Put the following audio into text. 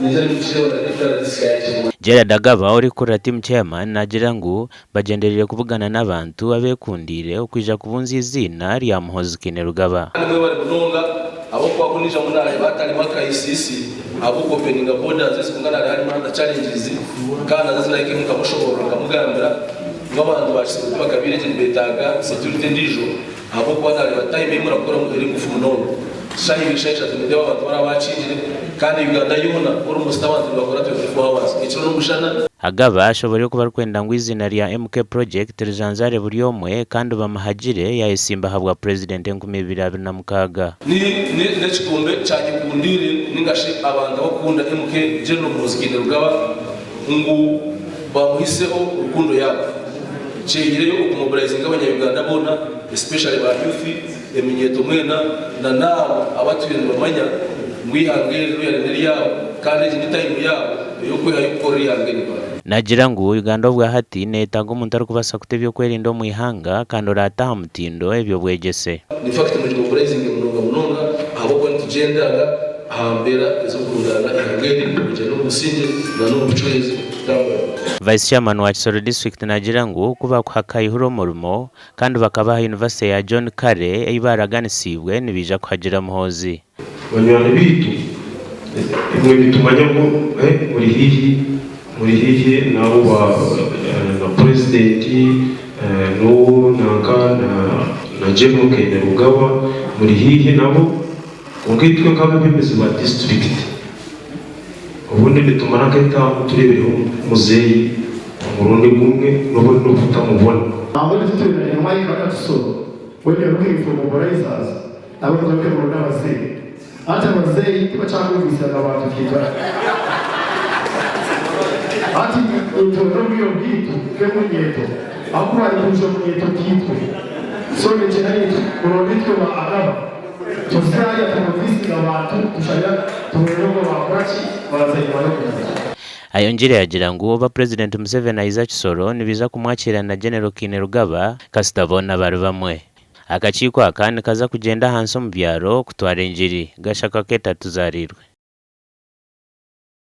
Ninza nimukireeba na difference yaakimanya. Gerald Agaba orikukurira Team Chairman naagira ngu bagyendereire kubugana n'abantu abeekundiire okwija kubunzya eiziina rya Muhoozi Kainerugaba. Kandi mwebare munonga ahabw'okuba ku niijamu naareeba hatarimu akaisiisi ahabw'oku openinga borders ezi kwonka naareeba harimu other challenges kandi nazo ezi nahikemu nkamushoboorora nkamugambira ngu abantu ba Kisoro tibakabaire gye nibetaaga security endiijo ahabw'okuba naareeba time ei murakukoramu eri ngufu munonga. Shaaha ibiri shaaha ishatu nindeeba abantu baraba bakingire kandi Uganda yoona almost abantu nibakora 24 hours ekiro n'omushana. Agaba ashoboreire ku barikwenda ngu eiziina rya MK Project rijanjaare buri omwe kandi bamuhagire yaayesimba ahabwa Purezidenti 2026. Ni ni n'ekikombe kya nyekundiire ninga shi abantu abakukunda MK General Muhoozi Kainerugaba ngu bamuhiseho rukundo yaabo. Kyehireyo okumobilizinga abanya Uganda boona especially ba youth, eminyeeto mwena na naabo abatwire nibamanya ngu eihanga eri ruyare n'eryabo kandi egi ni time yaabo ey'okwehayo kukorera eihanga eri Uganda. Naagira ngu Uganda obwahati neyetaaga omuntu arikubaasa kuta eby'okwerinda omu ihanga kandi oraate aha mutindo eby'obwegyese. In fact mugimobilizinge munonga munonga ahabw'okuba nitugyendera aha mbeera ez'okurundaana eihanga eri kugyenda omu busingye na n'omu bucureezi kutambura. Vice Chairman wa Kisoro District naagira ngu ku baakuha Kayihura omurimo kandi bakabaha yunivasite ya John Curry ei baaraganisiibwe nibaija kuhagira Muhoozi. Banywani baitu, imwe nitumanya ngu muri haihi muri haihi n'abo ba na Purezidenti n'ou nanka na na General Kainerugaba muri haihi nabo kwonka itwe nk'abeebembezi ba disiturikiti obundi nitumara nk'etaamu tureebireho muzeeyi omurundi gumwe n'obundi n'obu tutamubona. Nangwa nitutwena na Mike na Kisoro when you're looking for mobilizers abarikugaruka muno n'abazeeyi. Hati abazeeyi tibakyakwegwisizaga abantu nkaitwe. Hati itwe n'obwire bwaitu nk'emunyeeto ahabw'okuba bari kwija omunyeeto nkaitwe. So nikyenda naitwe kuronda itwe ba Agaba tuze hariya tumobilisinge abantu tushabe tureebe ngu baakora ki baaza enyima y'omuntu. Ayongyire yaagira ngu oba Purezidenti Museveni ayiza Kisoro nibaija kumwakiira na Genero Kainerugaba kasita boona bari bamwe. Akakiiko aka nikaza kugyenda ahansi omu byaro kutwara engiri. Gashaka Kate Atuzaariirwe.